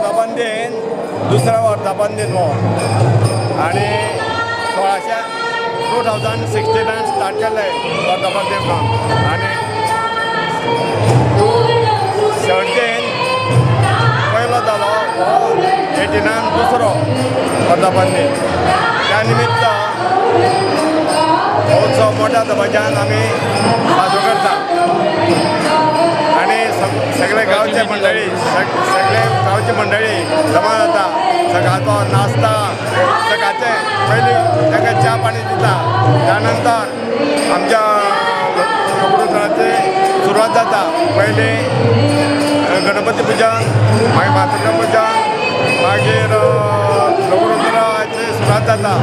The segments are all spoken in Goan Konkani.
वर्धापन दिन, दुसरा वर्धापन दिन हो. आनी 1600 2016 स्टार्ट केलें वर्धापन दिन म्हणून आनी 2017 पयलो जालो हो, 18 दुसरो वर्धापन दिन. त्या निमित्त हो उत्सव मोठ्या दबाज्यान आमी साजरो करता आनी सगळे गांवचे मंडळी, सगळे गांवची मंडळी जमा जाता. सकाळचो नाश्ता, सकाळचे पयलीं तांकां च्या पाणी दिता. त्या नंतर आमच्या लघुरुद्राची सुरवात जाता. पयलीं गणपती पुजन, मागीर मातृका पुजन, मागीर लघुरुद्राची सुरवात जाता.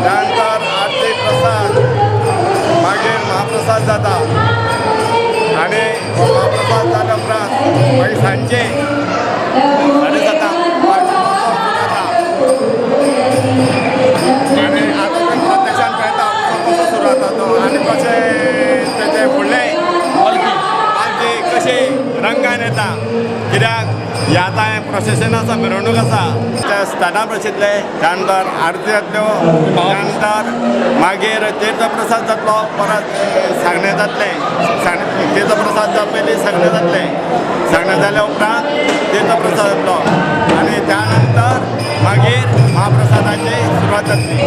त्यानंतर आरती, प्रसाद, मागीर महाप्रसाद जाता आनी महाप्रसाद जाल्या उपरांत मागीर सांजचे 7:30 पालखी उत्सव सुरू जाता. आनी आतां तुमी प्रत्यक्षान पळयता उत्सव कसो सुरू जाता तो आनी कशें तेजे फुडलें पालखी कशी रंगान येता. कित्याक हें आतां हें प्रोसेशन आसा, मिरवणूक आसा. त्या स्थानार बसयतले, त्यानंतर आरती जातल्यो, त्यानंतर मागीर तीर्थप्रसाद जातलो, परत सांगणें जातलें. तीर्थप्रसाद जावपा पयलीं सांगणें जातलें. सांगणें जाल्या उपरांत तीर्थप्रसाद जातलो आनी त्या नंतर मागीर महाप्रसादाची सुरवात जातली.